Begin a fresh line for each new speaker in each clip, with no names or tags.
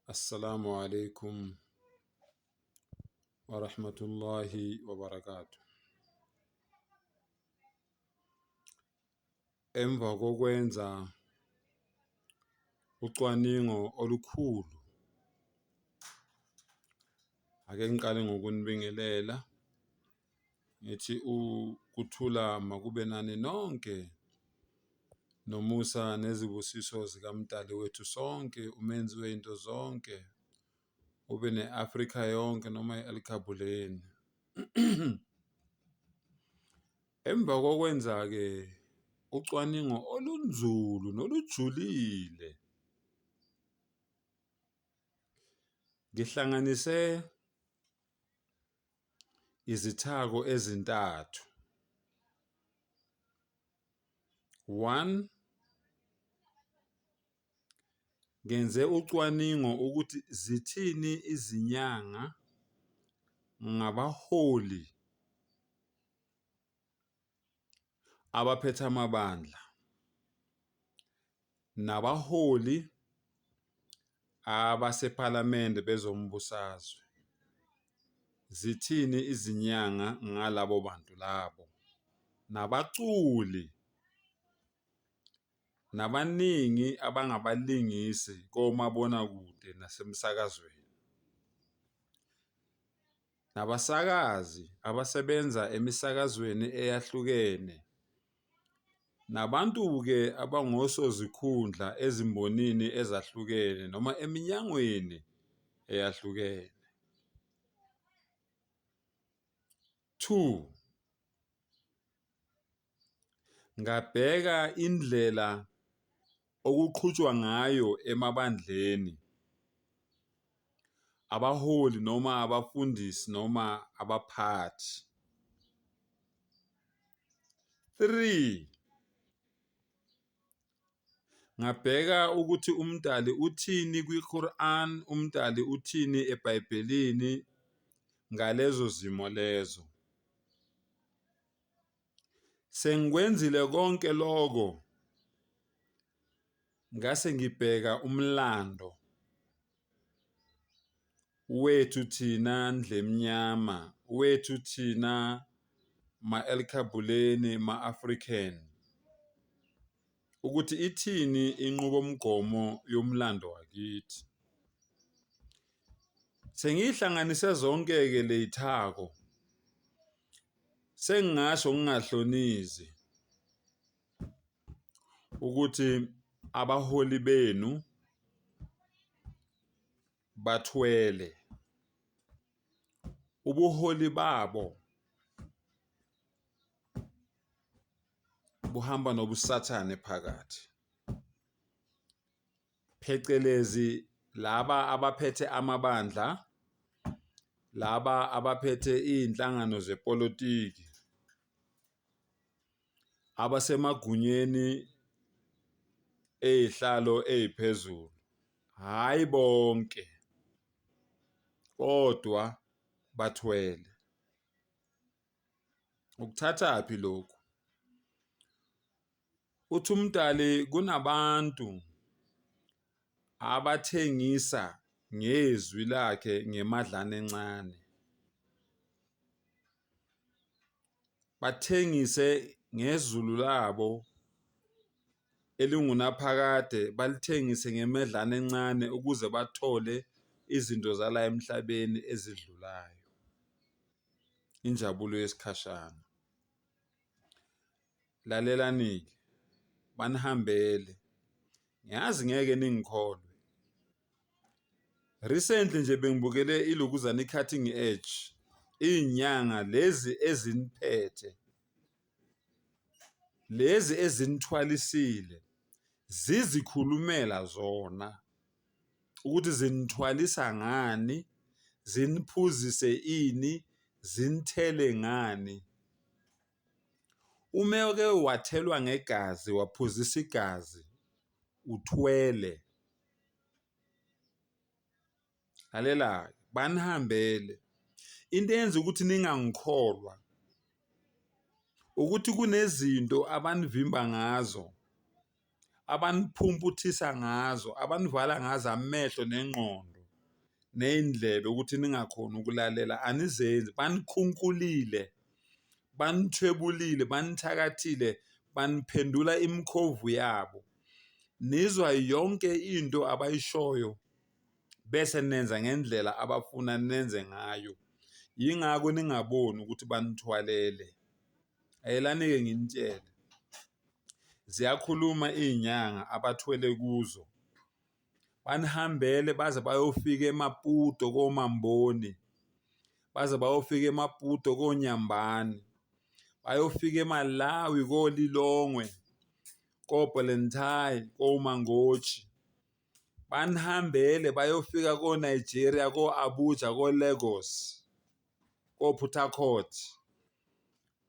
Assalamu alaikum wa rahmatullahi wa barakatuh. Emva kokwenza ucwaningo olukhulu, ake ngiqale ngokunibingelela ngithi ukuthula makube nani nonke, nomusa nezibusiso zikaMdali wethu sonke, umenzi wey'nto zonke, ube ne-Afrika yonke noma i-Alkhabuleni. Emva kokwenza-ke ucwaningo olunzulu nolujulile, ngihlanganise izithako ezintathu. One, ngenze ucwaningo ukuthi zithini izinyanga ngabaholi abaphethe amabandla nabaholi abasephalamende bezombusazwe. Zithini izinyanga ngalabo bantu labo, nabaculi nabaningi abangabalingisi komabonakude nasemsakazweni, nabasakazi abasebenza emisakazweni eyahlukene, nabantu-ke abangosozikhundla ezimbonini ezahlukene noma eminyangweni eyahlukene. Two, ngabheka indlela okuqhutshwa ngayo emabandleni, abaholi noma abafundisi noma abaphathi. 3, ngabheka ukuthi uMdali uthini kwi-Quran, uMdali uthini eBhayibhelini ngalezo zimo lezo. Sengikwenzile konke lokho, ngase ngibheka umlando wethu thina ndlemnyama, wethu thina ma-Elkhabuleni, ma-African, ukuthi ithini inqubomgomo yomlando wakithi. Sengiyihlanganise zonke-ke ley'thako, sengingasho ngingahlonizi ukuthi abaholi benu bathwele, ubuholi babo buhamba nobusathane phakathi. Phecelezi laba abaphethe amabandla, laba abaphethe iy'nhlangano zepolitiki, abasemagunyeni ey'hlalo ey'phezulu, hhayi bonke, kodwa bathwele. Ukuthathaphi lokhu? Uthi uMdali kunabantu abathengisa ngezwi lakhe ngemadlana encane. Bathengise ngezulu labo elingunaphakade balithengise ngemedlana encane ukuze bathole izinto zala emhlabeni ezidlulayo. Injabulo yesikhashana. Lalelani-ke, banihambele. Ngiyazi ngeke ningikholwe. Recently nje bengibukele ilokuzana i-Cutting Edge, iy'nyanga lezi eziniphethe, lezi ezinithwalisile zizikhulumela zona ukuthi zinithwalisa ngani, ziniphuzise ini, zinithele ngani. Uma uke wathelwa ngegazi, waphuzisa igazi, uthwele. Lalela-ke, banihambele. Into eyenza ukuthi ningangikholwa ukuthi kunezinto abanivimba ngazo, abaniphumputhisa ngazo, abanivala ngazo amehlo nengqondo. Ney'ndlebe ukuthi ningakhoni ukulalela anizenzi, banikhunkulile, banithwebulile, banithakathile, baniphendula imikhovu yabo. Nizwa yonke into abayishoyo bese nenza ngendlela abafuna nenze ngayo. Yingakho ningaboni ukuthi banithwalele. Lalelani-ke nginitshele, ziyakhuluma iy'nyanga abathwele kuzo. Banihambele baze bayofika eMaputo koMamboni, baze bayofika eMaputo koNyambane, bayofika eMalawi koLilongwe, koBlantyre, koMangochi. Banihambele bayofika ko-Nigeria, ko-Abuja, ko-Lagos, ko-Port Harcourt,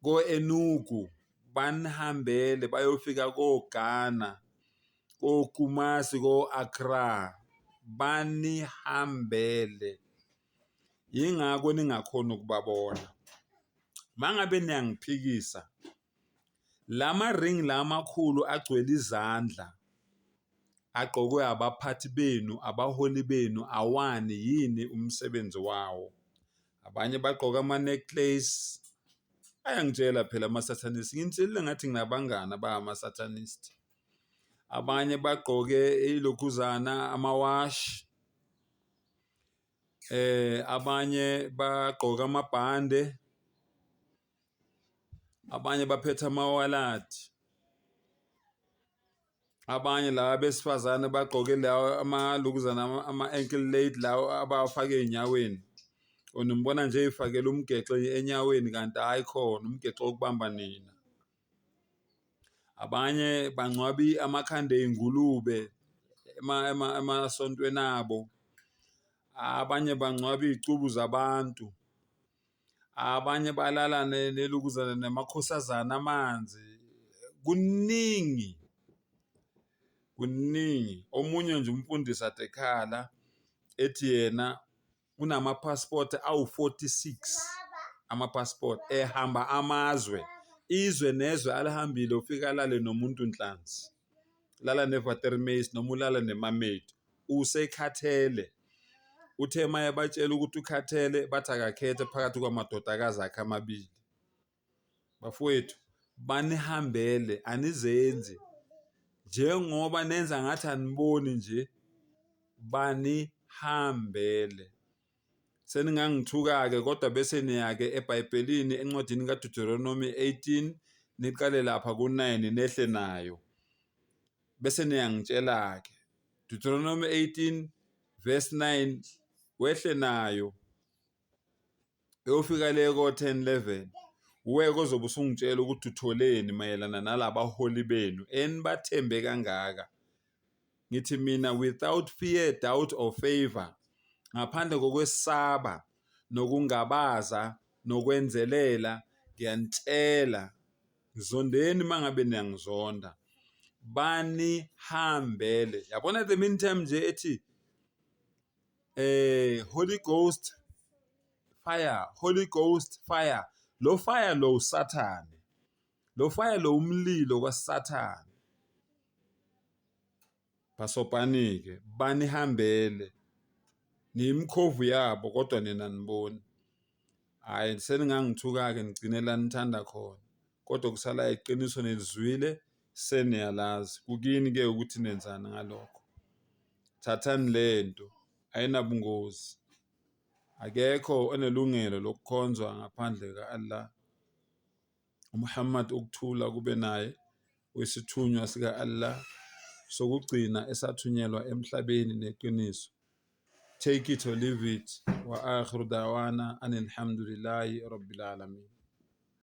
ko-Enugu. Banihambele bayofika ko-Ghana, ko-Kumasi, ko-Accra. Banihambele. Yingakho ningakhoni ukubabona. Mangabe niyangiphikisa, lama ring la amakhulu agcwele izandla agqokwe abaphathi benu, abaholi benu, awani yini umsebenzi wawo? Abanye bagqoka ama-necklace. Ayangitshela phela ama-satanist, nginitshelile ngathi nginabangani abangama-satanist. Abanye bagqoke ilokhuzana amawashi, abanye bagqoka amabhande, abanye baphethe amawaladi, abanye laba besifazane bagqoke lawa amalokuzana ama-ankle late lawa abawafaka ey'nyaweni. Wena umbona nje ey'fakele umgexo enyaweni kanti hhayi khona umgexo wokubamba nina. Abanye bangcwaba amakhanda ey'ngulube emasontweni abo. Abanye bangcwaba iy'cubu zabantu. Abanye balala nelokuzana namakhosazana amanzi. Kuningi, kuningi. Omunye nje umfundisi ade ekhala ethi yena unama-passport awu-46 ama-passport ehamba amazwe, izwe nezwe alihambile ufike alale nomuntu nhlanzi, lala ne-watermeisie noma ulala ne-mermaid. Usekhathele. Uthe uma ebatshela ukuthi ukhathele bathi akakhethe phakathi kwamadodakazi akhe amabili. Bafowethu, banihambele anizenzi. Njengoba nenza ngathi aniboni nje, banihambele. Seningangithuka-ke kodwa bese niya-ke eBhayibhelini encwadini kaDeuteronomy 18 niqale lapha ku-9 nehle nayo. Bese niyangitshela-ke. Deuteronomy 18 verse 9 wehle nayo uyofika le ko-10 11 uweke ozobe usungitshela ukuthi utholeni mayelana nalabaholi benu enibathembe kangaka. Ngithi mina without fear, doubt or favor, ngaphandle kokwesaba nokungabaza nokwenzelela, ngiyanitshela ngizondeni mangabe niyangizonda, banihambele. Yabona the meantime nje ethi Holy Ghost fire, Holy Ghost fire. Lo fire lo uSathane. Lo fire lo umlilo kwaSathane. Bhasobhani-ke, banihambele. Niyimkhovu yabo kodwa nina aniboni. Hhayi seningangithuka-ke nigcine la nithanda khona. Kodwa kusala iqiniso nilizwile seniyalazi. Kukini-ke ukuthi nenzani ngalokho. Thathani lento, ayinabungozi. Akekho onelungelo lokukhonzwa ngaphandle ka-Allah. UMuhammad ukuthula kube naye uyisithunywa sika-Allah sokugcina esathunyelwa emhlabeni neqiniso. Take it or leave it. Wa akhiru da'wana anilhamdulillahi rabbil alamin.